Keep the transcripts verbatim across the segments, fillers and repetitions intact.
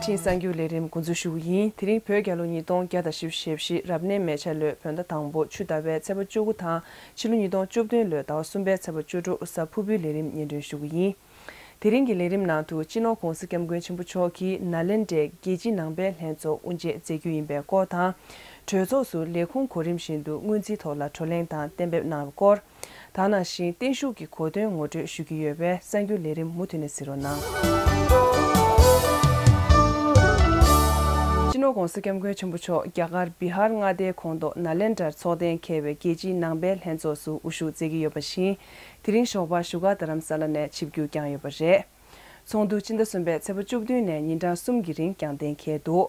ཤིང་གསར་འགྱུར་ལས་རིམ་འགོ་འཛུགས་ཞུ་གི་ཡིན། དེ་རིང་བོད་རྒྱལ་ལོ་ཉིས་སྟོང་བརྒྱ་དང་བཞི་བཅུ་ཞེ་བཞི་རབ་གནས་མེ་བྱ་ལོའི་བོད་ཟླ་དང་པོ་ཆུ་ཟླ་བའི་ཚེས་པ་བཅུ་དགུ་དང་ཕྱི་ལོ་ཉིས་སྟོང་བཅུ་བདུན་ལོའི་ཟླ་བ་གསུམ་པའི་ཚེས་པ་བཅུ་དྲུག་གཟའ་ཕུར་བུའི་ལས་རིམ་སྙན་སྒྲོན་ཞུ་གི་ཡིན། དེ་རིང་གི་ལས་རིམ་ནང་དུ་སྤྱི་ནོར་༧གོང་ས་༧སྐྱབས་མགོན་ཆེན་པོ་མཆོག་གིས་ནཱ་ལེནྡྲའི་རྒྱལ་སྤྱིའི་ནང་པའི་ལྷན་ཚོགས་དབུ་འབྱེད་མཛད་རྒྱུ་ཡིན་པའི་སྐོར་དང་། གྲོས་ཚོགས་སུ་ལས་ཁུངས་གོ་རིམ་བཞིན་དུ་སྔོན་རྩིས་ཐོག་ལ་བགྲོ་གླེང་དང་གཏན་འབེབས་གནང་བའི་སྐོར། ད་ནང་བཞིན་བརྟན་བཞུགས་ཀྱི་གོ་སྟོན་ངོ་སྤྲོད་ཞུ་གི་ཡོད་པས་གསར་འགྱུར་ལས་རིམ་མུ་མཐུད་ནས་གཟིགས་རོགས་གནང་། སྤྱི་ནོར་༧གོང་ས་༧སྐྱབས་མགོན་ཆེན་པོ་མཆོག་རྒྱ་གར་བི་ཧར་མངའ་སྡེའི་ཁོངས་གཏོགས་ནཱ་ལེནྡྲར་ཚོགས་གཏན་འཁེལ་བའི་རྒྱལ་སྤྱིའི་ནང་པའི་ལྷན་ཚོགས་སུ་དབུ་བཞུགས་མཛད་ཀྱི་ཡོད་པ་བཞིན། དེ་རིང་ཞོགས་པ་བཞུགས་སྒར་རྡ་རམ་ས་ལ་ནས་ཆིབས་བསྒྱུར་བསྐྱངས་ཡོད་པ་རེད། ཚོགས་འདུ་སྤྱི་ཟླ་གསུམ་པའི་ཚེས་པ་བཅུ་བདུན་ནས་ཉིན་གྲངས་གསུམ་གྱི་རིང་བསྐྱངས་གཏན་འཁེལ་འདུག་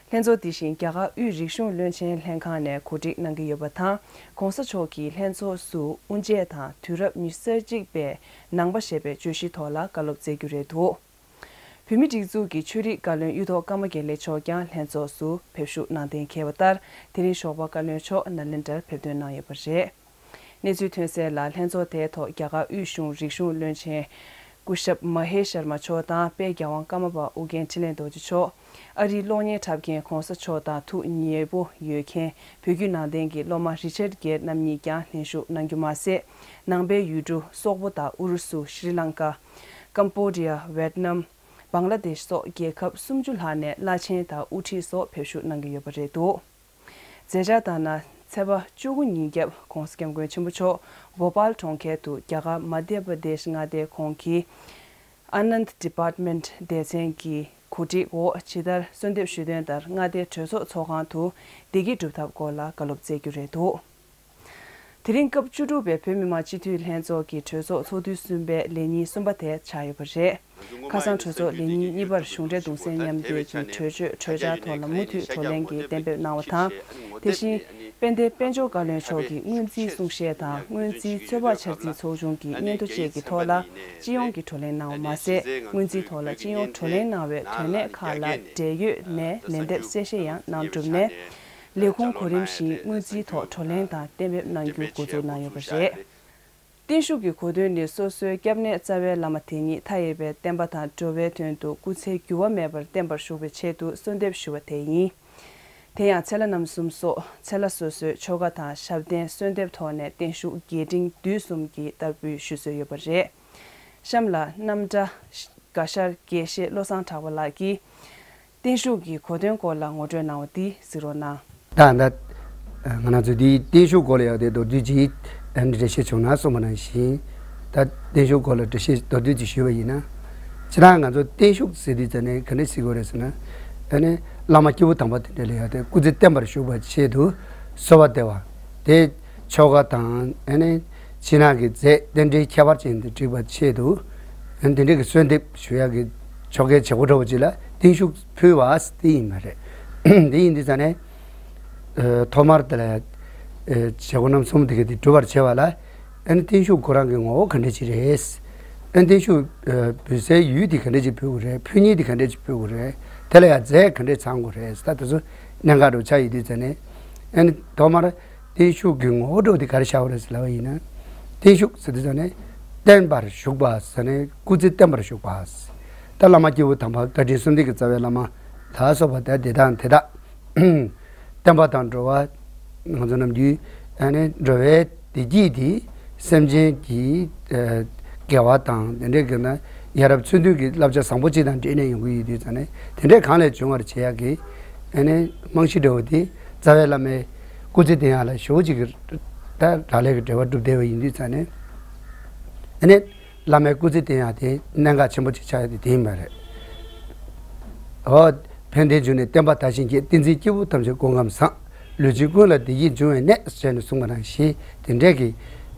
ལྷན་ཚོགས་འདི་བཞིན་རྒྱ་གར་དབུས་རིག་གཞུང་བློན་ཆེན་ལྷན་ཁང་ནས་གོ་སྒྲིག་གནང་གི་ཡོད་པ་དང་། ༸གོང་ས་མཆོག་གིས་ལྷན་ཚོགས་སུ་དབུ་འབྱེད་དང་དུས་རབས་ཉི་ཤུ་རྩ་གཅིག་པའི་ནང་པ་ཞེས་པའི་བརྗོད་གཞིའི་ཐོག་ལ་བཀའ་སློབ་སྩལ་རྒྱུ་རེད་འདུག་བོད་མིའི་སྒྲིག་འཛུགས་ཀྱི་ཆོས་རིག་བཀའ་བློན་གཡུ་ཐོག་ཀརྨ་དགེ་ལེགས་མཆོག་ཀྱང་ལྷན་ཚོགས་སུ་ཕེབས་ཞུགས་གནང་གཏན་འཁེལ་བ་ལྟར། དེ་རིང་ཞོགས་པ་བཀའ་བློན་མཆོག་ནཱ་ལེནྡྲར་ཕེབས་ཐོན་གནང་ཡོད་པ་རེད། གནས་ཚུལ་ཐོན་གསལ་ལ། ལྷན་ཚོགས་དེའི་ཐོག་རྒྱ་གར་དབུས་གཞུང་རིག་གཞུང་བློན་ཆེན་སྐུ་ཞབས་མ་ཧེ་ཤར་མ་མཆོག་དང་། དཔལ་རྒྱལ་དབང་ཀརྨ་པ་ཨོ་རྒྱན་འཕྲིན་ལས་རྡོ་རྗེ་མཆོག་ཨ་རིའི་གློག་བརྙན་འཁྲབ་མཁན་གོང་ས་མཆོག་དང་ཐུགས་ཉེ་པོ་ཡོད་མཁན་བོད་བརྒྱུད་ནང་བསྟན་གྱི་སློབ་མ་རི་ཆར་གྱེར་རྣམ་གཉིས་ཀྱང་ལྷན་ཞུགས་གནང་རྒྱུ་མ་ཟད། ནང་པའི་ཡུལ་གྲུ་སོག་པོ་དང་ཨུ་རུ་སུ། ཤྲི་ལང་ཀ། ཀམ་པོ་ཌི་ཡ། ཝེད་ནམ། བང་ལ་དེཤ་སོགས་རྒྱལ་ཁབ་སུམ་ཅུ་ལྷག་ནས་བླ་ཆེན་དང་དབུ་ཁྲིད་སོགས་ཕེབས་ཞུགས་གནང་གི་ཡོད་པ་རེད་འདུག་མཛད་འཆར་ལྟར་ན། ཚེས་པ་བཅུ་དགུ་ཉིན་རྒྱབ་༸གོང་ས་༸སྐྱབས་མགོན་ཆེན་པོ་མཆོག་བྷོ་པཱལ་གྲོང་ཁྱེར་དུ་རྒྱ་གར་མ་དྷྱ་པ་དེཤ་མངའ་སྡེའི་ཁོངས་ཀྱི་ཨ་ནནྡ་ཌི་པཱར་ཊི་མེན་ཊི་སྡེ་ཚན་གྱི་གོ་སྒྲིག་འོག་ཇི་ལྟར་གསོལ་འདེབས་ཞུས་དོན་ལྟར་མངའ་སྡེའི་གྲོས་ཚོགས་ཚོགས་ཁང་དུ་བདེ་སྐྱིད་སྒྲུབ་ཐབས་སྐོར་ལ་བཀའ་སློབ་སྩལ་རྒྱུ་རེད་འདུག་དེ་རིང་སྐབས་བཅུ་དྲུག་པའི་བོད་མི་མང་སྤྱི་འཐུས་ལྷན་ཚོགས་ཀྱི་གྲོས་ཚོགས་ཚོགས་དུས་གསུམ་པའི་ལས་ཉིན་གསུམ་པ་དེ་ཆགས་ཡོད་པ་རེད། ཁ་སང་གྲོས་ཚོགས་ལས་ཉིན་གཉིས་པར་གཞུང་འབྲེལ་གདུང་སེམས་མཉམ་འདེགས་ཀྱི་གྲོས་ཆོད་གྲོས་འཆར་ཐོག་ལ་མུ་མཐུད་བགྲོ་གླེང་གི་གཏན་འབེབས་གནང་བ་དང་། དེ་བཞིན་དཔལ་ལྡན་དཔལ་འབྱོར་བཀའ་བློན་མཆོག་གིས་སྔོན་རྩིས་གསུང་བཤད་དང་སྔོན་རྩིས་ཚོད་དཔག་འཆར་རྩིས་ཚོགས་ཆུང་གི་སྙན་ཐོ་བཅས་ཀྱི་ཐོག་ལ་སྤྱི་ཡོངས་ཀྱི་བགྲོ་གླེང་གནང་བ་མ་ཟད། སྔོན་རྩིས་ཐོག་ལ་སྤྱི་ཡོངས་བགྲོ་གླེང་གནང་བའི་དོན་གནད་ཁག་ལ་འབྲེལ་ཡོད་ནས་ལན་འདེབས་གསལ་བཤད་ཡང་གནང་གྲུབ་ནས། ལས་ཁུངས་གོ་རིམ་བཞིན་སྔོན་རྩིས་ཐོག་བགྲོ་གླེང་དང་གཏན་འབེབས་གནང་རྒྱུ་འགོ་འཛུགས་གནང་ཡོད་པ་རེད། བརྟན་བཞུགས་ཀྱི་གོ་སྟོན་ནི་སོ་སོའི་སྐྱབས་གནས་རྩ་བའི་བླ་མ་དེ་ཉིད་མཐའ་ཡས་པའི་བསྟན་པ་དང་འགྲོ་བའི་དོན་དུ་སྐུ་ཚེ་འགྱུར་བ་མེད་པར་བརྟན་པར་བཞུགས་པའི་ཆེད་དུ་གསོལ་འདེབས་ཞུ་བ་དེ་ཡིན། དེ་ཡང་ཚེ་ལྷ་རྣམ་གསུམ་སོགས་ཚེ་ལྷ་སོ་སོའི་ཆོ་ག་དང་ཞབས་བརྟན་གསོལ་འདེབས་ཐོག་ནས་བརྟན་བཞུགས་རྒྱས་འབྲིང་བསྡུས་གསུམ་གྱི་བསྟར་འབུལ་ཞུ་སྲོལ་ཡོད་པ་རེད། གཤམ་ལ་རྣམ་གྲྭ་དགའ་ཤར་དགེ་བཤེས་བློ་བཟང་གྲགས་པ་ལགས་ཀྱིས། བརྟན་བཞུགས་ཀྱི་གོ་སྟོན་སྐོར་ལ་ངོ་སྤྲོད་གནང་བ་འདི་གཟིགས་རོགས་གནང་། ད་ད་ང་རང་ཚོ་འདིའི་བརྟན་བཞུགས་སྐོར་ལ་ཡག་དེ་མདོར་བསྡུས་ཅིག་འགྲེལ་བཤད་བྱུང་ན་གསུངས་པ་ནང་བཞིན། ད་བརྟན་བཞུགས་སྐོར་ལ་འགྲེལ་བཤད་མདོར་བསྡུས་ཅིག་ཞུས་པ་ཡིན་ན། ཇི་ལྟར་ང་ཚོ་བརྟན་བཞུགས་ཟེར་དུས་ཙམ་ནས་ག་འདྲ་ཞིག་དགོས་རེད་ཟེར་ན། ཨ་ནི་བླ་མ་སྐྱེས་བུ་དམ་པ་དེ་འདྲ་ལ་ཡག་དེ་སྐུ་ཚེ་བརྟན་པར་བཞུགས་པ་ཆེད་དུ་གསོལ་བ་འདེབས་པ། དེ་ཆོ་ག་དང་ཨ་ནི་ཕྱི་ནང་གི་རྫས་རྟེན་འབྲེལ་ཁྱད་པར་ཅན་དུ་བསྒྲིགས་པ་ཆེད་དུ། ཨ་ནི་དེ་འདྲ་གི་གསོལ་འདེབས་ཞུ་ཡག་གི་ཆོ་གའི་བྱེད་སྒོ་འདྲ་བོ་ཅིག་ལ་བརྟན་བཞུགས་ཕུལ་བ་དེ་ཡིན་པ་རེད། དེ་ཡིན་དུས་ཙམ་ནས། ཨ་ཐོག་མར་དེ་ལ་ཨ་བྱེད་སྒོ་རྣམ་གསུམ་དེ་ག་དེ་འགྲུབ་པར་བྱེད་པ་ལ། ཨ་ནི་བརྟན་བཞུགས་ཁོ་རང་གི་ངོ་བོ་ག་འདྲ་ཅིག་རེད། ཨ་ནི་བརྟན་བཞུགས་ཨ་འབུལ་སའི་ཡུལ་དེ་ག་འདྲ་ཅིག་འབུལ་དགོས་རེད། ཕུལ་མཁན་དེ་ག་འདྲ་ཅིག་འབུལ་དགོས་རེད། དེ་ལ་ཡང་རྫས་ག་འདྲ་ཚང་དགོས་རེད། ད་དེ་ཚོ་གནད་འགག་འདྲ་བོ་ཆགས་ཡོད་དུས་ཙམ་ནས། ཨ་ནི་ཐོག་མར་བརྟན་བཞུགས་ཀྱི་ངོ་བོ་འདྲ་བོ་དེ་ག་རེ་བཞག་པ་རེད་ཟེར་ལབ་པ་ཡིན་ན། བརྟན་བཞུགས་ཟེར་དུས་ཙམ་ནས་བརྟན་པར་བཞུགས་པ་ཟེར་ནས་སྐུ་ཚེ་བརྟན་པར་བཞུགས་པ། ད་བླ་མ་སྐྱེས་བུ་དམ་པ་བཀའ་དྲིན་གསོལ་འདེབས་ཀྱི་རྩ་བའི་བླ་མ་ལ་སོགས་པ་དེ་དེ་དང་དེ་དག་བསྟན་པ་དང་འགྲོ་བ་ང་ཚོ་ནམ་རྒྱུན་ཨ་ནི་འགྲོ་བའི་བདེ་སྐྱིད་དེ་སེམས་ཅན་གྱི་ཨ་དགེ་བ་དང་དེ་འདྲའི་གི་ན་ཡ་རབས་ཚུལ་མཐུན་གྱི་བསླབ་བྱ་བཟང་པོ་ཅིག་དང་འབྲེལ་ནས་ཡོང་གི་ཡོད་དུས་ཙང་ནས། དེ་འདྲའི་གང་ལས་བྱུང་བར་བྱེད་ཡག་གི་ཨ་ནི་རྨང་གཞི་འདྲ་བོ་དེ་རྩ་བའི་བླ་མའི་སྐུ་ཚེ་བརྟན་ཡག་ལ་ཞེ་པོ་ཅིག་གི་ད་རག་ལས་ཀྱི་འབྲེལ་བ་གྲུབ་བསྡད་པ་ཡིན་དུས་ཙང་ནས། ཨ་ནི་བླ་མའི་སྐུ་ཚེ་བརྟན་ཡག་དེ་གནད་འགག་ཆེན་པོ་ཅིག་ཆགས་ཡག་དེ་དེ་ཡིན་པ་རེད། འོ། ཕན་བདེའི་འབྱུང་གནས་བསྟན་པ་དར་ཞིང་རྒྱས། བསྟན་འཛིན་སྐྱེས་བུ་ཐམས་ཅད་སྐུ་ཁམས་བཟང་། ལུས་ཅན་ཀུན་ལ་བདེ་སྐྱིད་འབྱུང་བའི་གནས་ཟེར་ནས་གསུངས་པ་ནང་བཞིན། དེ་འདྲའི་གི་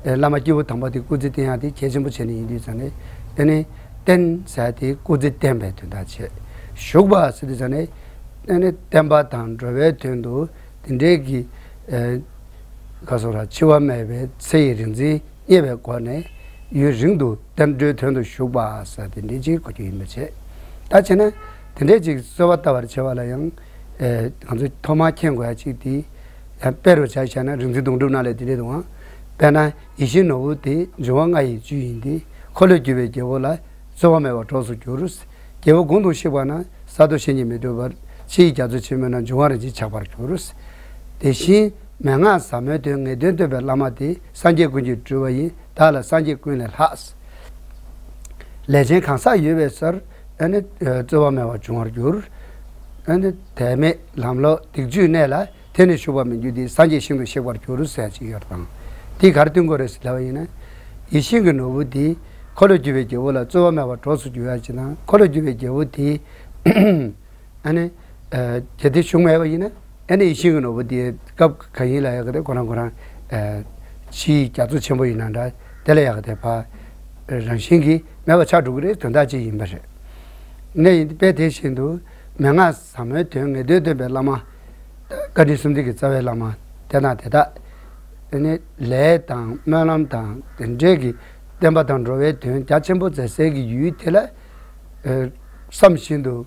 ཨེ་བླ་མ་སྐྱེས་བུ་དམ་པ་དེ་སྐུ་ཚེ་བརྟན་ཡག་དེ་གལ་ཆེན་པོ་བྱས་ནས་ཡིན་དུས་ཙང་ནས། དེ་ནི་བརྟན་ཟེར་ཡག་དེ་སྐུ་ཚེ་བརྟན་པའི་དོན་དག་བྱས། བཞུགས་པ་ཟེར་དུས་ཙང་ནས། དེ་ནི་བསྟན་པ་དང་འགྲོ་བའི་དོན་དུ་དེ་འདྲའི་གི་ཨེ་ག་སོགས་ར་འཆི་བ་མེད་པའི་ཚེ་ཡི་རིག་འཛིན་རྙེད་པའི་སྒོ་ནས་ཡུན་རིང་དུ་བསྟན་འགྲོའི་དོན་དུ་བཞུགས་པ་ཟེར་དེ་འདྲའི་ཅིག་གོ་རྒྱུ་ཡིན་པ་བྱས། ད་བྱས་ན་དེ་འདྲའི་ཅིག་གསོལ་བ་བཏབ་པར་བྱེད་པ་ལ་ཡང་ཨེ་ང་ཚོས་ཐོག་མར་མཁྱེན་དགོས་ཡ་ཅིག་དེ་ཡང་དཔེ་རུ་ཆ་བཞག་ན་རིག་འཛིན་གདུང་སྒྲུབ་ནང་ལས་དེ་འདྲའི་འདུག་ཨང་། དཔེར་ན་ཡིད་བཞིན་ནོར་བུ་དེ་འབྱུང་བ་ལྔ་ཡི་བཅུད་ཡིན་ཏེ། འཁོར་ལོས་སྒྱུར་བའི་རྒྱལ་པོ་ལ། རྩོལ་བ་མེད་པར་གྲོགས་སུ་འགྱུར། རྒྱལ་པོ་དགུང་དུ་གཤེགས་པ་ན། ས་རྡོ་གཞན་གྱིས་མི་ཐུབ་པར། ཕྱི་ཡི་རྒྱ་མཚོ་ཆེན་མོའི་ནང་། འབྱུང་བ་རིན་ཆེན་ཆགས་པར་འགྱུར། དེ་བཞིན་མན་ངག་ཟབ་མོའི་དོན་ངེས་དོན་སྟོན་པའི་བླ་མ་དེ། སངས་རྒྱས་ཀུན་གྱི་སྤྲུལ་པ་ཡིན། བདག་ལ་སངས་རྒྱས་ཀུན་ལས་ལྷག། ལས་ཅན་གང་ཟག་ཡོད་པའི་སར། ཨ་ནི་རྩོལ་བ་མེད་པར་འབྱུང་བར་འགྱུར། ཨ་ནི་དལ་མེད་ལམ་ལོག་སྡིག་སྤྱོད་གནས་ལ། དེ་ནི་ཞུགས་པར་མི་འགྱུར་ཏེ། སངས་རྒྱས་ཤིན་ཏུ་གཤེགས་པར་འགྱུར་ཟེར་ཅིག་ཡོད་དང་། འདི་ག་རེ་སྟོན་དགོས་རེད་ཟེར་ལབ་པ་ཡིན་ན། ཡིད་བཞིན་གྱི་ནོར་བུ་འདི་འཁོར་ལོས་སྒྱུར་བའི་རྒྱལ་པོ་ལ་རྩོལ་བ་མེད་པར་གྲོགས་སུ་འགྱུར་ཡ་ཅིག་དང་། འཁོར་ལོས་སྒྱུར་བའི་རྒྱལ་པོ་དེ། ཨ་ནི། གལ་ཏེ་བྱུང་མེད་པ་ཡིན་ན། ཨ་ནི་ཡིད་བཞིན་གྱི་ནོར་བུ་དེ་སྐབས་གང་ཡིན་ལ་ཡག་གི་དེ་ཁོ་རང་ཁོ་རང་། ཕྱིའི་རྒྱ་མཚོ་ཆེན་པོ་ཡིན་ན་འདྲ། དེ་ལ་ཡག་གི་དེ་ཕར་རང་བཞིན་གྱིས་མེད་པ་ཆགས་འགྲོ་གི་རེད། དོན་དག་ཅིག་ཡིན་པ་རེད། གནས་ཡིན་དཔེ་དེ་བཞིན་དུ། མན་ངག་ཟབ་མོའི་དོན་ངེས་དོན་སྟོན་པའི་བླ་མ། བཀའ་དྲིན་གསུམ་ལྡན་གྱི་རྩ་བའི་བླ་མ་དེ་དང་དེ་དག་ནི་ལས་དང་སྨོན་ལམ་དང་དེ་འདྲའི་གི་བསྟན་པ་དང་འགྲོ་བའི་དོན་རྒྱ་ཆེན་པོ་མཛད་སའི་གི་ཡུལ་དེ་ལ། ཨ། བསམ་བཞིན་དུ་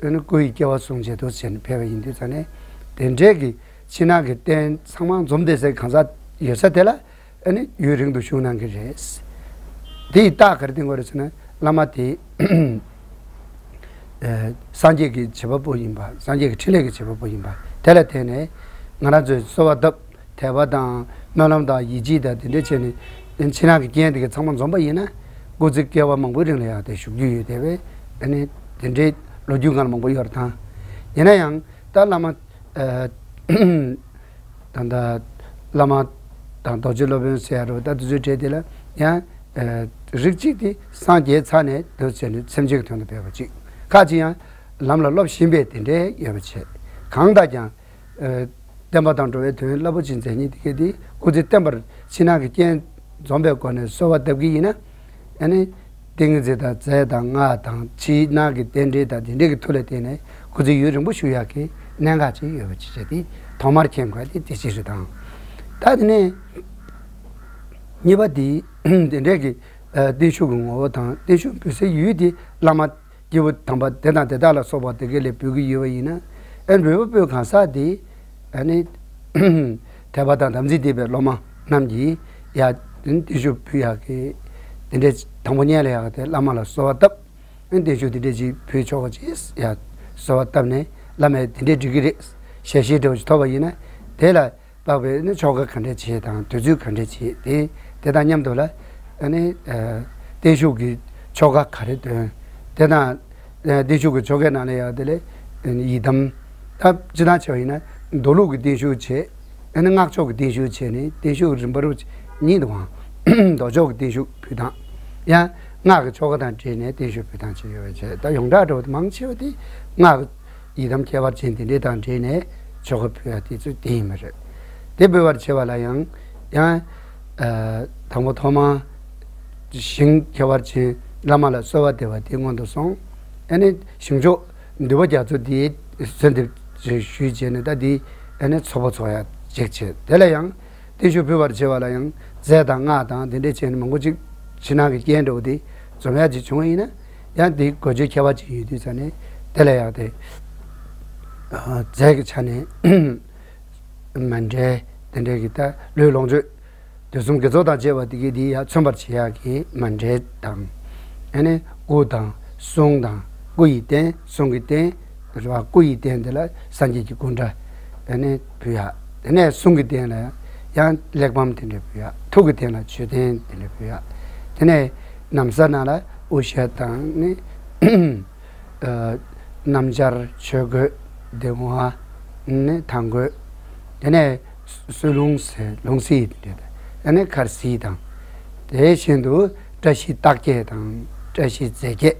ཨ་ནི་སྐུ་ཡི་སྐྱེ་བ་བཟུང་བྱས་འདུག་བྱས་ནས་ཕེབས་པ་ཡིན་དུས་ཙང་ནས། དེ་འདྲའི་གི་ཕྱི་ནང་གི་རྟེན་ཚང་མ་འཛོམས་བསྡད་སའི་གང་ཟག་ཡོད་ས་དེ་ལ། ཨ་ནི་ཡུན་རིང་དུ་བཞུགས་གནང་གི་རེད། དེ་ཡི་རྟགས་ག་རེ་བསྟན་དགོས་རེད་ཟེར་ན། བླ་མ་དེ་ཨ་སངས་རྒྱས་ཀྱི་བྱེད་པ་པོ་ཡིན་པ། སངས་རྒྱས་ཀྱི་འཕྲིན་ལས་ཀྱི་བྱེད་པ་པོ་ཡིན་པ། དེ་ལ་བརྟེན་ནས་ང་རང་ཚོས་གསོལ་བ་བཏབ། དད་པ་དང་སྨོན་ལམ་དང་ཡིད་ཆེས་དང་དེ་འདྲ་བྱས་ནས་ཕྱི་ནང་གི་རྐྱེན་དེ་ག་ཚང་མ་འཛོམས་པ་ཡིན་ན། སྐུ་ཚེ་བསྐལ་པ་མང་པོའི་རིང་ལ་ཡང་དེ་བཞུགས་རྒྱུ་ཡོད་དེ་བས། ཨ་ནི་དེ་འདྲའི་ལོ་རྒྱུས་སྒང་ལ་མང་པོ་ཡོད་རེད་དང་། ཡིན་ན་ཡང་ད་བླ་མ། ཨ། ད་ལྟ་བླ་མ་དང་རྡོ་རྗེ་སློབ་དཔོན་ཟེར་ཡ་རོ། ད་དེ་ཚོའི་གྲས་དེ་ལ་ཡང་། ཨ། རིགས་གཅིག་དེ་སངས་རྒྱས་ཚར་ནས་འདུག་བྱས་ནས་སེམས་ཅན་གྱི་དོན་དུ་ཕེབས་པ་གཅིག་ཁ་ཅིག་ཡང་ལམ་ལ་སློབ་བཞིན་པའི་དེ་འདྲའི་ཡོད་པ་བྱས། གང་ལྟར་ཀྱང་། ཨ། བསྟན་པ་དང་འགྲོ་བའི་དོན་རླབས་པོ་ཆེ་མཛད་མཁན་དེ་གས་དེ་སྐུ་ཚེ་བརྟན་པར་ཕྱི་ནང་གི་རྐྱེན་འཛོམས་པའི་སྒོ་ནས་གསོལ་བ་བཏབ་ཀྱི་ཡིན་ན། ཨ་ནི། ཏིང་ངེ་འཛིན་དང་རྫས་དང་སྔགས་དང་ཕྱི་ནང་གི་རྟེན་འབྲེལ་དང་དེ་འདྲའི་གི་ཐོག་ལ་བརྟེན་ནས་སྐུ་ཚེ་ཡུན་རིང་པོ་བཞུགས་ཡག་གི་གནད་འགག་ཅིག་ཡོད་པ་ཅིག་བྱས་ཏེ། ཐོག་མར་མཁྱེན་དགོས་དེ་དེ་ཅིག་རེད་དང་། ད་དེ་ནས་གཉིས་པ་དེ་དེ་འདྲའི་གི་ཨ་བརྟན་བཞུགས་ཀྱི་ངོ་བོ་དང་བརྟན་བཞུགས་འབུལ་སའི་ཡུལ་དེ་བླ་མ་སྐྱེས་བུ་དམ་པ་དེ་དང་དེ་དག་ལ་སོགས་པ་དེ་གས་ལ་འབུལ་གྱི་ཡོད་པ་ཡིན་ན། ཨ་འབུལ་བ་སྤོས་གང་ཟག་དེ་ཨ་ནི་དད་པ་དང་དམ་ཚིག་ལྡན་པའི་སློབ་མ་རྣམས་ཀྱིས་ཡ་བརྟན་བཞུགས་ཕུལ་ཡག་གི་དེ་འདྲའི་དང་པོ་ཉིད་ལ་ཡག་དེ་བླ་མ་ལ་གསོལ་བ་བཏབ། བརྟན་བཞུགས་དེ་འདྲ་ཅིག་ཕུལ་ཆོག་པ་ཅིག་ཡ་གསོལ་བ་བཏབ་ནས། བླ་མས་དེ་འདྲ་འགྲིག་གི་རེད། ཞལ་བཞེས་འདྲ་བོ་ཅིག་ཐོབ་པ་ཡིན་ན། དེ་ལ་དཔག་པའི་ནི་ཆོ་ག་ག་འདྲ་བྱེད་དང་། དུས་ཚོད་ག་འདྲ་བྱེད་དེ། དེ་དང་མཉམ་དུ་ལ་ཨ་ནི་ཨ་བརྟན་བཞུགས་ཀྱི་ཆོ་ག་ག་རེ་འདོན། དེ་དང་ཨ་བརྟན་བཞུགས་ཀྱི་ཆོ་གའི་ནང་ལ་ཡང་དེ་ལས་ཡི་དམ། ད་སྤྱིར་བཏང་བྱས་པ་ཡིན་ན་མདོ་ལུགས་ཀྱི་བརྟན་བཞུགས་བྱེད། ཨ་ནི་སྔགས་ཕྱོགས་ཀྱི་བརྟན་བཞུགས་བྱས་ནས་བརྟན་བཞུགས་རིམ་པ་རུ་གཉིས་འདུག་གམ། མདོ་ཕྱོགས་ཀྱི་བརྟན་བཞུགས་ཕུལ་སྟངས། ཡང་སྔགས་ཀྱི་ཆོ་ག་དང་འབྲེལ་ནས་བརྟན་བཞུགས་ཕུལ་སྟངས་བྱས་ཡོད་པ་བྱས། ད་ཡོངས་གྲགས་འདྲ་བོ་དེ་མང་ཆེ་བ་དེ་སྔགས་ཀྱི་ཡི་དམ་ཁྱད་པར་ཅན་དེ་འདྲས་དང་འབྲེལ་ནས་ཆོ་ག་ཕུལ་ཡ་དེ་ཚོ་དེ་ཡིན་པ་རེད། དེ་འབུལ་བར་བྱེད་པ་ལ་ཡང་། ཡང་ཨ་དང་པོ་ཐོག་མར་ཞིང་ཁྱད་པར་ཅན་བླ་མ་ལ་གསོལ་བ་འདེབས་པ་དེ་སྔོན་དུ་སོང་། ཨ་ནི་ཞིང་མཆོག་འདུས་པ་རྒྱ་མཚོ་དེའི་གསོལ་འདེབས་ཞུས་བྱས་ནས། ད་དེ་ཨ་ནི་ཚོགས་པ་ཚོགས་ཡ་ཅིག་བྱས། དེ་ལ་ཡང་བརྟན་བཞུགས་ཕུལ་བར་བྱེད་པ་ལ་ཡང་རྫས་དང་སྔགས་དང་དེ་འདྲས་བྱས་ནས་མང་པོ་ཅིག་ཕྱི་ནང་གི་རྐྱེན་འདྲ་བོ་དེ་འཛོམས་ཡ་ཅིག་བྱུང་བ་ཡིན་ན། ཡང་དེ་དགོས་ཆེད་ཁྱད་པར་ཅིག་ཡོད་དུས་ཙང་ནས། དེ་ལ་ཡང་དེ་རྫས་ཀྱི་ཆ་ནས་མཎྜལ་དེ་འདྲས་ཀྱི། ད་ལུས་ལོངས་སྤྱོད་དུས་གསུམ་དགེ་ཚོགས་དང་བཅས་པ་དེ་གའི་དེ་ཡར་མཚོན་པར་བྱེད་ཡག་གི་མཎྜལ་དང་། ཨ་ནི་སྐུ་དང་གསུང་དང་། སྐུ་ཡི་རྟེན། གསུང་གི་རྟེན་རེད་བ། སྐུ་ཡི་རྟེན་དེ་ལ་སངས་རྒྱས་ཀྱི་སྐུ་འདྲ་ཨ་ནི་ཕུལ་ཡག་དེ་ནས་གསུང་གི་རྟེན་ལ་ཡང་གླེགས་བམ་དེ་འདྲ་ཕུལ་ཡག་ཐུགས་ཀྱི་རྟེན་ལ་མཆོད་རྟེན་དེ་འདྲ་ཕུལ་ཡག་དེ་ནས་ན་བཟའ་ནང་ལ་དབུ་ཞྭ་དང་ནི། ཨ་སྣམ་སྦྱར། ཆོས་གོས། གདིང་བ། ནི་དང་གོས། དེ་ནས་གསོལ་ལྷུང་ཟེར་ལྷུང་བཟེད་དེ་འདྲ་དང་། ཨ་ནི་འཁར་གསིལ་དང་། དེ་བཞིན་དུ་བཀྲ་ཤིས་རྟགས་བརྒྱད་དང་བཀྲ་ཤིས་རྫས་བརྒྱད།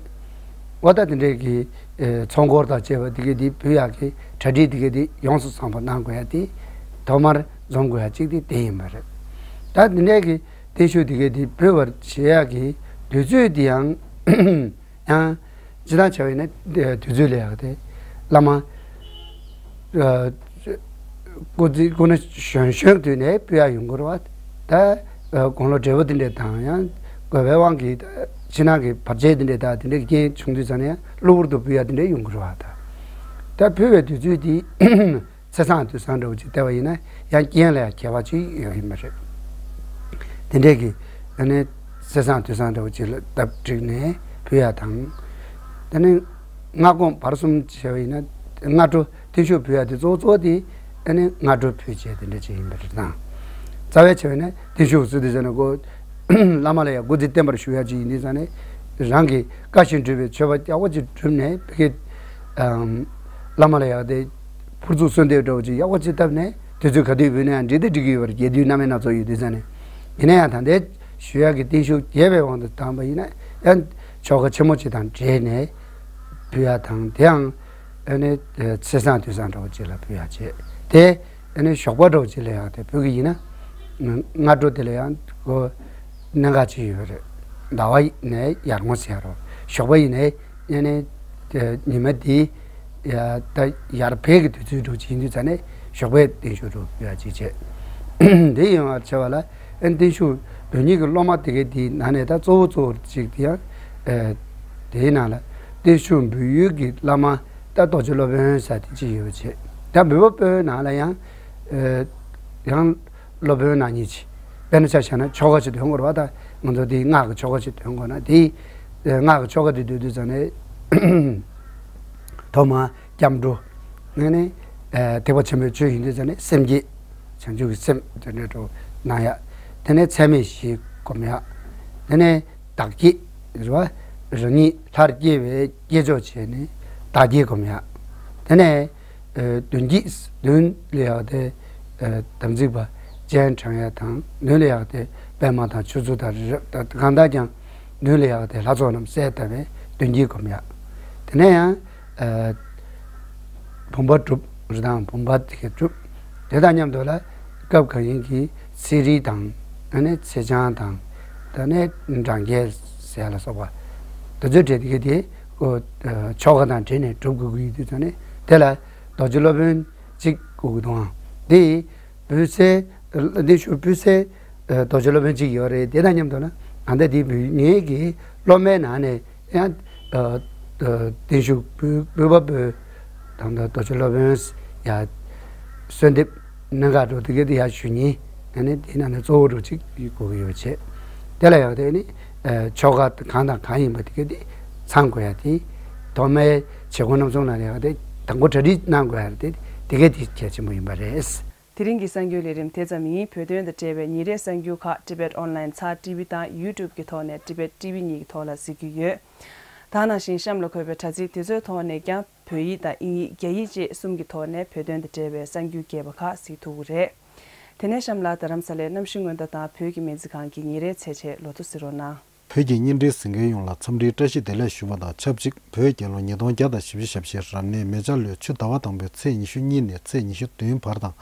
འོ་ད་དེ་འདྲའི་གི་ཨ་ཚོགས་འཁོར་དང་བཅས་པ་དེ་གའི་དེ་ཕུལ་ཡག་གི་གྲ་སྒྲིག་དེ་གའི་དེ་ཡོངས་སུ་ཚང་བ་གནང་དགོས་ཡག་དེ་ཐོག་མར་འཛོམས་དགོས་ཡག་གཅིག་དེ་དེ་ཡིན་པ་རེད། ད་དེ་འདྲའི་གི་བརྟན་བཞུགས་དེ་གའི་དེ་ཕུལ་བར་བྱེད་ཡག་གི་དུས་ཚོད་དེ་ཡང་། ཡང་། སྤྱིར་བཏང་བྱས་པ་ཡིན་ན་དུས་ཚོད་ལ་ཡག་དེ། བླ་མ་ཨ་སྐུ་ཚེ་སྐུ་ན་གཞོན་གཞོན་དུས་ནས་ཕུལ་ཡག་ཡོང་གི་རེད་བ། ད་ཨ་དགུང་ལོ་བགྲེས་པོ་དེ་འདྲས་དང་། ཡང་དགོས་པའི་དབང་གིས་ད་ཕྱི་ནང་གི་བར་ཆད་དེ་འདྲས་དང་དེ་འདྲས་རྐྱེན་བྱུང་དུས་ཙང་ནས་གློ་བུར་དུ་ཕུལ་ཡག་དེ་འདྲས་ཡོང་གི་རེད་བ། ད་ད་ཕུལ་བའི་དུས་ཚོད་དེ། ཚེས་བཟང་དུས་བཟང་འདྲ་བོ་ཅིག་བལྟས་པ་ཡིན་ན་ཡང་རྐྱེན་ལ་ཡང་ཁྱད་པར་ཅིག་ཡོད་ཡིན་པ་རེད། དེ་འདྲས་ཀྱི་ཨ་ནི་ཚེས་བཟང་དུས་བཟང་འདྲ་བོ་ཅིག་ལ་སྟབས་བསྒྲིགས་ནས་ཕུལ་ཡག་དང་། དེ་ནི་ སྔ་དགོང་བར་གསུམ་བྱས་པ་ཡིན་ན་སྔ་དྲོ་བརྟན་བཞུགས་ཕུལ་ཡ་དེ་གཙོ་བོ་གཙོ་བོ་དེ་ཨ་ནི་སྔ་དྲོ་ཕུལ་བྱས་དེ་འདྲ་ཅིག་ཡིན་པ་རེད་དང་། རྩ་བའི་ཆ་བྱས་ན་བརྟན་བཞུགས་ཟེར་དུས་ཟེར་ན་ཁོ་བླ་མ་ལ་ཡང་སྐུ་ཚེ་བརྟན་པར་ཞུ་ཡ་ཅིག་ཡིན་དུས་ཙང་ནས་རང་གི་བཀའ་བཞིན་སྒྲུབ་པའི་མཆོད་པ་ཡག་པོ་ཅིག་བསྒྲུབས་ནས་བོད་ཀྱི་བླ་མ་ལ་ཡང་དེ་ཕུར་ཚུགས་གསོལ་འདེབས་འདྲ་བོ་ཅིག་ཡག་པོ་ཅིག་བཏབ་ནས་དུས་ཚོད་ག་དུས་ཕུལ་ན་ཡང་འགྲིག་དང་འགྲིག་གི་ཡོད་པ་རེད། རྒྱས་བསྡུས་རྣམ་པ་སྣ་ཚོགས་ཡོད་དུས་ཙང་ནས། ཡིན་ན་ཡང་ད་ལྟའི་ཞུ་ཡག་གི་བརྟན་བཞུགས་རྒྱས་པའི་དབང་དུ་བཏང་པ་ཡིན་ན་ཡང་ཆོ་ག་ཆེན་མོ་ཅིག་དང་འབྲེལ་ནས་ཕུལ་ཡག་དང་། དེའང་ཨ་ནི་ཚེས་བཟང་དུས་བཟང་འདྲ་བོ་ཅིག་ལ་ཕུལ་ཡག་བྱས། དེ་ཨ་ནི་ཞོགས་པ་འདྲ་བོ་ཅིག་ལ་ཡང་དེ་བོད་ཀྱི་ཡིན་ན་སྔ་དྲོ་དེ་ལ་ཡང་ཁོ་གནད་འགག་ཅིག་ཡོད་རེད། ཟླ་བ་ནས་ཡར་ངོ་ཟེར་རོ། ཞོགས་པ་ཡིན་ནའི་ཨ་ནི་དེ་ཉི་མ་དེ་ཡ་ད་ཡར་འཕེལ་གྱི་དུས་ཚོད་འདྲ་བོ་ཅིག་ཡིན་དུས་ཙང་ནས་ཞོགས་པའི་བརྟན་བཞུགས་འདྲ་བོ་ཕུལ་ཡག་ཅིག་བྱས། དེ་ཡིན་པར་བྱས་པ་ལ་ཨ་ནི་བརྟན་བཞུགས་འབུལ་མཁན་གྱི་སློབ་མ་དེ་གའི་དེའི་ནང་ནས་ད་གཙོ་བོ་གཙོ་བོ་ཅིག་དེ་ཡང་ཨ་དེའི་ནང་ལ་བརྟན་བཞུགས་འབུལ་ཡུལ་གྱི་བླ་མ་ད་རྡོ་རྗེ་སློབ་དཔོན་ཟེར་དེ་ཅིག་ཡོད་པ་བྱས། ད་འབུལ་བ་སྤོའི་ནང་ལ་ཡང་ཨ་ཡང་སློབ་དཔོན་ནང་གཉིས་ཅིག་དཔེར་ན་ཆ་བཞག་ན་ཆོ་ག་ཅིག་འདོན་དགོས་རེད་པ། ད་ང་ཚོ་དེའི་སྔགས་ཀྱི་ཆོ་ག་ཅིག་འདོན་དགོས་ན་དེའི་ཨ་སྔགས་ཀྱི་ཆོ་ག་དེ་འདོན་དུས་ཙང་ནས་ཐོག་མར་སྐྱབས་འགྲོ། ཨ་ནི་ཨ་ཐེག་པ་ཆེན་པོའི་ཆོས་ཡིན་དུས་ཙང་ནས་སེམས་བསྐྱེད། བྱང་ཆུབ་ཀྱི་སེམས་དེ་འདྲ་འདྲ་བོ་གནང་ཡག་དེ་ནས་ཚད་མེད་བཞི་སྒོམ་ཡག་དེ་ནས་བདག་བསྐྱེད་རེད་པ། རང་ཉིད་ལྷར་སྐྱེ་བའི་བསྐྱེད་ཆོག་བྱས་ནས་བདག་བསྐྱེད་སྒོམ་ཡག་དེ་ནས་ཨ་མདུན་བསྐྱེད། མདུན་ལ་ཡག་དེ་ཨ་དམ་ཚིག་པ་སྤྱན་དྲངས་ཡག་དང་། མདུན་ལ་ཡག་དེ་པདྨ་དང་ཆུ་ཚོད་དང་རི་རབ་དང་གང་ལྟར་ཀྱང་མདུན་ལ་ཡག་དེ་ལྷ་ཚོགས་རྣམས་གསལ་བཏབ་པའི་མདུན་བསྐྱེད་སྒོམ་ཡག་དེ་ནས་ཡང་ཨ་བུམ་པ་སྒྲུབ། རི་དྭགས་བུམ་པ་དེ་ག་སྒྲུབ། དེ་དང་མཉམ་དུ་ལ་སྐབས་གང་ཡིན་གྱི་ཚེ་རིལ་དང་། ཨ་ནི་ཚེ་ཆང་དང་། ད་ནི་འབྲང་རྒྱས་ཟེར་ཡག་ལ་སོགས་པ་དེ་ཚོའི་གྲས་དེ་ག་དེ་ཨོ་ཨ་ཆོ་ག་དང་འབྲེལ་ནས་སྒྲུབ་དགོས་ཀྱི་ཡོད་དུས་ཙང་ནས་དེ་ལ་རྡོ་རྗེ་སློབ་དཔོན་གཅིག་དགོས་ཀྱི་འདུག་ཨང་། དེ་ཡི་འབུལ་སའི་བརྟན་བཞུགས་འབུལ་སའི་རྡོ་རྗེ་སློབ་དཔོན་གཅིག་ཡོད་རེད། དེ་དང་མཉམ་དུ་ན་ད་ལྟ་དེ་འབུལ་མཁན་གྱི་སློབ་མའི་ནང་ནས་ཡང་ཨ་ཨ་བརྟན་བཞུགས་འབུལ་འབུལ་བ་འབུལ་དང་། ད་རྡོ་རྗེ་སློབ་དཔོན་ཡ་གསོལ་འདེབས་གནད་འགག་འདྲ་བོ་དེ་ག་དེ་ཡར་ཞུ་མཁན་ཨ་ནི་དེ་ནང་ནས་གཙོ་བོ་འདྲ་བོ་གཅིག་དགོས་ཀྱི་ཡོད་བྱས། དེ་ལ་ཡང་དེ་ནི་ཨ་ཆོ་ག་གང་དང་གང་ཡིན་པ་དེ་ག་དེ་ཚང་དགོས་ཡག་དེ་ཐོག་མའི་བྱེད་སྒོ་རྣམ་གསུམ་ལ་ཡང་དེ་དང་པོ་གྲ་སྒྲིག་གནང་དགོས་ཡག་དེ་དེ་ག་དེ་གལ་ཆེན་པོ་ཡིན་པ་རེད། དེ་རིང་གི་གསར་འགྱུར་ལས་རིམ་དེ་ཙམ་ཡིན། བོད་དོན་དང་འབྲེལ་བའི་ཉིན་རེའི་གསར་འགྱུར་ཁག་Tibet Online ཚར་ཊི་ཝི་དང་YouTube གི་ཐོག་ནས་Tibet ཊི་ཝི་གཉིས་ཀྱི་ཐོག་ལ་གཟིགས་རྒྱུ་ཡོད། ད་ནང་བཞིན་གཤམ་ལ་འཁོད་པའི་དྲ་ཚིགས་དེ་ཚོའི་ཐོག་ནས་ཀྱང་བོད་ཡིག་དང་དབྱིན་ཡིག་རྒྱ་ཡིག་བཅས་གསུམ་གྱི་ཐོག་ནས་བོད་དོན་དང་འབྲེལ་བའི་གསར་འགྱུར་རྒྱས་པ་ཁག་གཟིགས་ཐུབ་ཀྱི་རེད། དེ་ནས་གཤམ་ལ་རྡ་རམ་ས་ལའི་གནམ་གཤིས་སྔོན་བརྡ་དང་བོད་ཀྱི་སྨན་རྩིས་ཁང་གི་ཉིན་རེའི་ཚེས་ཆེན་ལོ་ཐོ་གཟིགས་རོགས་གནང་། བོད་ཀྱི་བརྙན་འཕྲིན་གཟིགས་མཁན་ཡོངས་ལ་འཚམས་འདྲིའི་བཀྲ་ཤིས་བདེ་ལེགས་ཞུ་བ་དང་ཆབས་ཅིག་བོད་རྒྱལ་ལོ་ཉིས་སྟོང་བརྒྱ་དང་བཞི་བཅུ་ཞེ་བཞི་རབ་གནས་མེ་བྱ་ལོའི་ཆུ་ཟླ་བ་དང་པོའི་ཚེས་ཉི་ཤུ་གཉིས་ནས་ཚེས་ཉི་ཤུ་བདུན་བར་དང་།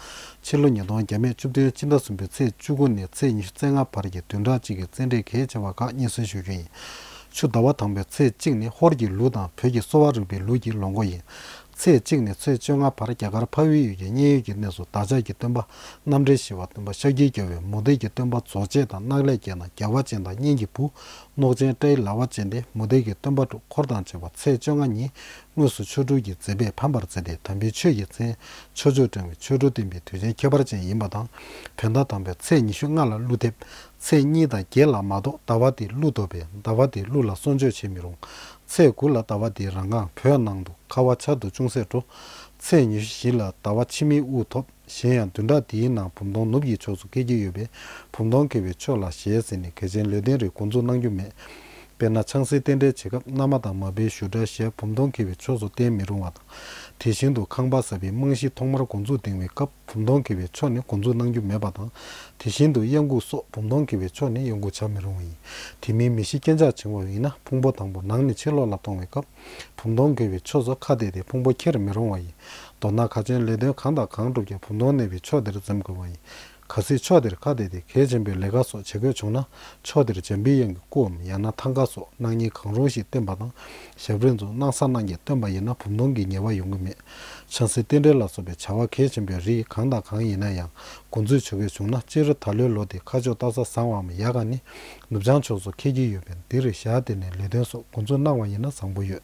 ཕྱི་ལོ་ཉིས་སྟོང་བརྒྱ་མེད་བཅུ་བདུན་སྤྱི་ཟླ་གསུམ་པའི་ཚེས་བཅུ་དགུ་ནས་ཚེས་ཉི་ཤུ་རྩ་ལྔ་བར་གྱི་བདུན་ཕྲག་གཅིག་གི་བཙལ་འབྲས་གལ་ཆེ་བ་ཁག་སྙན་སེང་ཞུ་རྒྱུ་ཡིན། ཆུ་ཟླ་བ་དང་པོའི་ཚེས་གཅིག་ནི་ཧོར་གྱི་ལུགས་དང་བོད་ཀྱི་གསོ་བ་རིག་པའི་ལུགས་ཀྱི་ལོ་འགོ་ཡིན། ཚེས་གཅིག་ནས་ཚེས་བཅོ་ལྔ་བར་རྒྱ་གར་འཕགས་ཡུལ་ཡུལ་གྱི་མཉན་ཡོད་ཀྱི་གནས་སུ་བདག་ཅག་གི་སྟོན་པ་རྣམ་འདྲེན་ཞི་བ་སྟོན་པ་ཤཱཀྱའི་རྒྱལ་པོས་མུ་སྟེགས་ཀྱི་སྟོན་པ་རྫོགས་བྱེད་དང་གནག་ལས་སྐྱེས་ན་རྒྱལ་བ་ཅན་དང་གཉེན་གྱི་བུ་གནོད་སྦྱིན་ཏྲའི་ལ་བ་ཅན་ཏེ་མུ་སྟེགས་ཀྱི་སྟོན་པ་དྲུག་འཁོར་དང་བཅས་པ་ཚེས་བཅོ་ལྔ་ཉིན་དངོས་སུ་ཆོ་འཕྲུལ་གྱི་མཛད་པས་ཕམ་པར་མཛད་དེ་དམ་པའི་ཆོས་ཀྱི་མཚན་ཆོས་མཆོག་སྤྲིང་བའི་ཆོ་འཕྲུལ་བསྟན་པའི་དུས་ཆེན་ཁྱད་པར་ཅན་ཡིན་པ་དང་། བོད་ཟླ་དང་པོའི་ཚེས་ཉི་ཤུ་ལྔ་ལ་ཀླུ་འཐེབ། ཚེས་གཉིས་དང་བརྒྱད་ལ་མ་གཏོགས་ཟླ་བ་དེ་ཀླུ་ཐོབ་པས་ཟླ་བ་དེ་ཀླུ་ལ་གསོལ་མཆོད་བྱེད་མི་རུང་། ཚེས་དགུ་ལ་ཟླ་བ་དེའི་རང་སྒང་བོད་ནང་དུ་ཁ་བ་ཆར་དུ་ཅུང་ཟད་འགྲོ། ཚེས་ཉི་ཤུ་བཞི་ལ་ཟླ་བ་ཕྱི་མའི་དབུགས་ཐོབ། གཞན་ཡང་བདུན་ཕྲག་འདིའི་ནང་བུམ་སྟོང་ནུབ་ཀྱི་ཕྱོགས་སུ་འཁེལ་གྱི་ཡོད་པས་བུམ་སྟོང་འཁེལ་བའི་ཕྱོགས་ལ་ཞལ་གཟིགས་ནས་གལ་ཆེན་ལེགས་ལྡན་རིགས་འགོ་འཛུགས་གནང་རྒྱུ་མེད། དཔེར་ན་ཆང་སའི་རྟེན་འབྲེལ་བྱེད་སྐབས་མནའ་མ་དང་མ་པའི་བཞུགས་གྲལ་ཞལ་བུམ་སྟོང་འཁེལ་བའི་ཕྱོགས་སུ་བསྟན་མི་རུང་བ་དང་། དེ་བཞིན་དུ་ཁང་པ་གསར་པའི་རྨང་གཞི་ཐོག་མར་འགོ་འཛུགས་འདིང་བའི་སྐབས་བུམ་སྟོང་འཁེལ་བའི་ཕྱོགས་ནས་འགོ་འཛུགས་གནང་རྒྱུ་མེད་པ་དང་། དེ་བཞིན་དུ་གཡང་འགུགས་སོགས་བུམ་སྟོང་འཁེལ་བའི་ཕྱོགས་ནས་གཡང་འགུགས་བྱ་མི་རུང་བ་ཡིན། དེ་མིན་མི་ཤི་རྐྱེན་ཆག་བྱུང་བ་ཡིན་ན་ཕུང་པོ་དང་པོ་ནང་ནས་ཕྱི་ལོགས་ལ་གཏོང་བའི་སྐབས་བུམ་སྟོང་འཁེལ་བའི་ཕྱོགས་སུ་ཁ་གཏད་དེ་ཕུང་པོ་འཁྱེར་མི་རུང་བ་ཡིན། མདོར་ན་ཁ་ཆེན་ལེགས་ལྡན་གང་དང་གང་སྒྲུབ་ཀྱང་བུམ་སྟོང་གནས་པའི་ཕྱོགས་དེར་འཛེམ་དགོས་པ་ཡིན། གལ་སྲིད་ཕྱོགས་དེར་ཁ་གཏད་དེ་གལ་ཆེན་པོའི་ལས་ཀ་སོགས་བྱེད་དགོས་བྱུང་ན་ཕྱོགས་དེར་འཇམ་པའི་དབྱངས་ཀྱི་སྐུའམ་ཡང་ན་ཐང་ག་སོགས་སྣང་བརྙན་གང་རུང་ཞིག་བསྟན་པ་དང་། ཞབས་རིམ་ཚོ་སྣང་ས་སྣང་བརྙན་བསྟན་པ་ཡིན་ན་བུམ་སྟོང་གི་ཉེས་པ་ཡོང་གི་མེད། ཆང་སའི་རྟེན་འབྲེལ་ལ་སོགས་པའི་བྱ་བ་གལ་ཆེན་པོའི་རིགས་གང་དང་གང་ཡིན་ན་ཡང་འགོ་འཛུགས་བྱེད་དགོས་བྱུང་ན་སྤྱིར་ད་ལོའི་ལོ་དེ་ཁ་ཕྱོགས་སྟག་ཚང་བའམ་ཡ་ག་ནི་ནུབ་བྱང་ཕྱོགས་སུ་འཁེལ་གྱི་ཡོད་པས་འདིར་ཞག་དེ་ནས་ལེགས་ལྡན་སོགས་འགོ་འཛུགས་གནང་བ་ཡིན་ན་བཟང་པོ་ཡོད།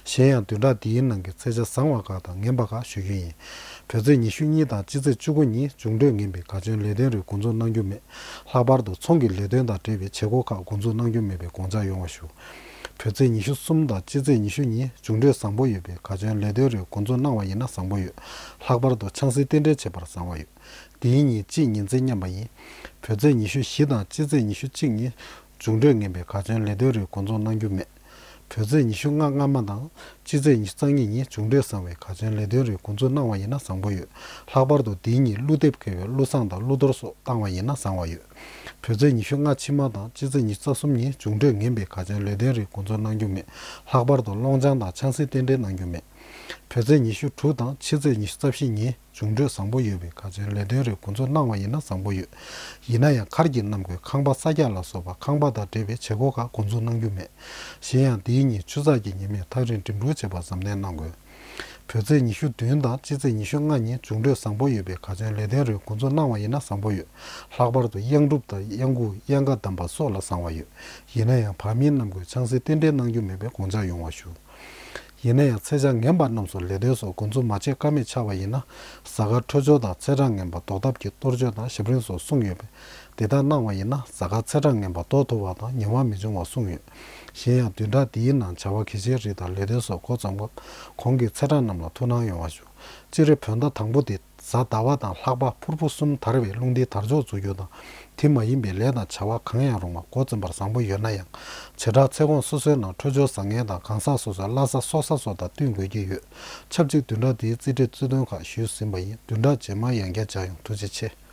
གཞན་ཡང་བདུན་ཕྲག་འདིའི་ནང་གི་ཚེས་ཆ་བཟང་བ་ཁག་དང་ངན་པ་ཁག་ཞུ་རྒྱུ་ཡིན། བོད་ཚེས་ཉི་ཤུ་གཉིས་དང་སྤྱི་ཚེས་བཅུ་དགུ་ཉིན་འབྱུང་འཕྲོད་ངན་པའི་ག་ཆོན་ལེགས་ལྡན་རིགས་འགོ་འཛུགས་གནང་རྒྱུ་མེད། ལྷག་པར་དུ་ཚོང་གི་ལས་དོན་དང་འབྲེལ་བའི་བྱེད་སྒོ་ཁག་འགོ་འཛུགས་གནང་རྒྱུ་མེད་པའི་དགོངས་འཇགས་ཡོང་བ་ཞུ། བོད་ཚེས་ཉི་ཤུ་གསུམ་དང་སྤྱི་ཚེས་ཉི་ཤུ་གཉིས་མཇུག་འབྲས་བཟང་པོ་ཡོད་པས་ག་བྱུང་ལས་དོན་རེ་འགོ་འཛུགས་གནང་བ་ཡིན་ན་བཟང་པོ་ཡོད། ལྷག་པར་དུ་ཆང་སའི་རྟེན་འབྲེལ་བྱེད་པར་བཟང་བ་ཡོད། དེའི་ཉིན་གཅིག་ཉིན་མཚན་མཉམ་པ་ཡིན། བོད་ཚེས་ཉི་ཤུ་བཞི་དང་སྤྱི་ཚེས་ཉི་ཤུ་གཅིག་ཉིན་མཇུག་འབྲས་ངན་པས་ག་བྱུང་ལས་དོན་རེ་འགོ་འཛུགས་གནང་རྒྱུ་མེད། བོད་ཚེས་ཉི་ཤུ་ལྔ་སྔ་མ་དང་སྤྱི་ཚེས་ཉི་ཤུ་རྩ་གཉིས་ཉིན་མཇུག་འབྲས་བཟང་བས་ག་བྱུང་ལས་དོན་རེ་འགོ་འཛུགས་གནང་བ་ཡིན་ན་བཟང་པོ་ཡོད། ལྷག་པར་དུ་དེའི་ཉིན་ཀླུ་འདེབས་འཁེལ་བའི་ཀླུ་བསངས་དང་ཀླུ་གཏོར་སོགས་བཏང་བ་ཡིན་ན་བཟང་བ་ཡོད། བོད་ཚེས་ཉི་ཤུ་ལྔ་ཕྱི་མ་དང་སྤྱི་ཚེས་ཉི་ཤུ་རྩ་གསུམ་ཉིན་མཇུག་འབྲས་ངན་པས་ག་བྱུང་ལས་དོན་རེ་འགོ་འཛུགས་གནང་རྒྱུ་མེད། ལྷག་པར་དུ་སློང་ཆང་དང་ཆང་སའི་རྟེན་འབྲེལ་གནང་རྒྱུ་མེད། བོད་ཚེས་ཉི་ཤུ་དྲུག་དང་ཕྱི་ཚེས་ཉི་ཤུ་རྩ་བཞི་ཉིན་མཇུག་འབྲས་བཟང་པོ་ཡོད་པས་ག་བྱུང་ལས་དོན་རེ་འགོ་འཛུགས་གནང་བ་ཡིན་ན་བཟང་པོ་ཡོད། ཡིན་ན་ཡང་མཁར་གྱི་གནམ་སྒོའི་ཁང་པ་གསར་རྒྱག་ལ་སོགས་པ་ཁང་པ་དང་འབྲེལ་བའི་བྱེད་སྒོ་ཁག་འགོ་འཛུགས་གནང་རྒྱུ་མེད། གཞན་ཡང་འདིའི་ཉིན་ཆུ་ཚགས་ཀྱི་ཉི་མས་ཐག་རིང་འགྲིམ་འགྲུལ་བྱེད་པར་གཟབ་ནན་གནང་དགོས། བོད་ཚེས་ཉི་ཤུ་བདུན་དང་སྤྱི་ཚེས་ཉི་ཤུ་ལྔ་ཉིན་མཇུག་འབྲས་བཟང་པོ་ཡོད་པས་ག་བྱུང་ལས་དོན་རེ་འགོ་འཛུགས་གནང་བ་ཡིན་ན་བཟང་པོ་ཡོད། ལྷག་པར་དུ་གཡང་སྒྲུབ་དང་གཡང་འགུགས་གཡང་ཁ་བསྡམ་པ་སོགས་ལ་བཟང་བ་ཡོད། ཡིན་ན་ཡང་བར་མིའི་གནམ་སྒོའི་ཆང་སའི་རྟེན་འབྲེལ་གནང་རྒྱུ་མེད་པས་དགོངས་འཇགས་ཡོང་བ་ཞུ། ཡིན་ན་ཡང་ཚེས་ཆ་ངན་པ་རྣམས་སུ་ལས་དོན་སོགས་འགོ་འཛུགས་མ་བྱེད་ཀ་མེད་ཆགས་པ་ཡིན་ན། གཟའ་སྐར་འཕྲོད་སྦྱོར་དང་ཚེས་གྲངས་ངན་པ་ཟློག་ཐབས་ཀྱི་གཏོར་བཅོས་དང་ཞབས་རིམ་སོགས་གསུངས་ཡོད་པས་དེ་དག་གནང་བ་ཡིན་ན་གཟའ་སྐར་ཚེས་གྲངས་ངན་པ་ཟློག་ཐུབ་པ་དང་ཉེ་བ་མི་འབྱུང་བ་གསུངས་ཡོད། གཞན་ཡང་བདུན་ཕྲག་འདིའི་ནང་བྱ་བ་གལ་ཆེའི་རིགས་དང་ལས་དོན་སོགས་འགོ་རྩོམ་སྐབས་གོང་གི་ཚེས་གྲངས་རྣམས་ལ་ཐུགས་སྣང་ཡོང་བ་ཞུ། སྤྱིར་བོད་ཟླ་དང་པོ་དེ། གཟའ་ཟླ་བ་དང་ལྷག་པ་ཕུར་བུ་གསུམ་དར་བའི་རླུང་ལྡིང་དར་ལྕོག་འཛུགས་རྒྱུ་དང་། དེ་མ་ཡིན་པའི་ལས་དང་བྱ་བ་གང་ཡང་རུང་བ་འགོ་རྩོམ་པར་བཟང་པོ་ཡོད་ན་ཡང་། བྱེ་བྲག་ཚེ་གོང་སོ་སོའི་ནང་འཕྲོད་སྦྱོར་བཟང་ངན་དང་གང་ཟག་སོ་སོའི་བླ་གཟའ་སྲོག་གཟའ་སོགས་དང་བསྟུན་དགོས་ཀྱི་ཡོད། ཆབས་ཅིག་བདུན་ཕྲག་འདིའི་རྩིས་འབྲས་རྩིས་སྟོན་ཁག་ཞུས་ཟིན་པ་ཡིན། བདུན་ཕྲག་རྗེས་མར་ཡང་བསྐྱར་མཇལ་ཡོང་། ཐུགས་རྗེ་ཆེ།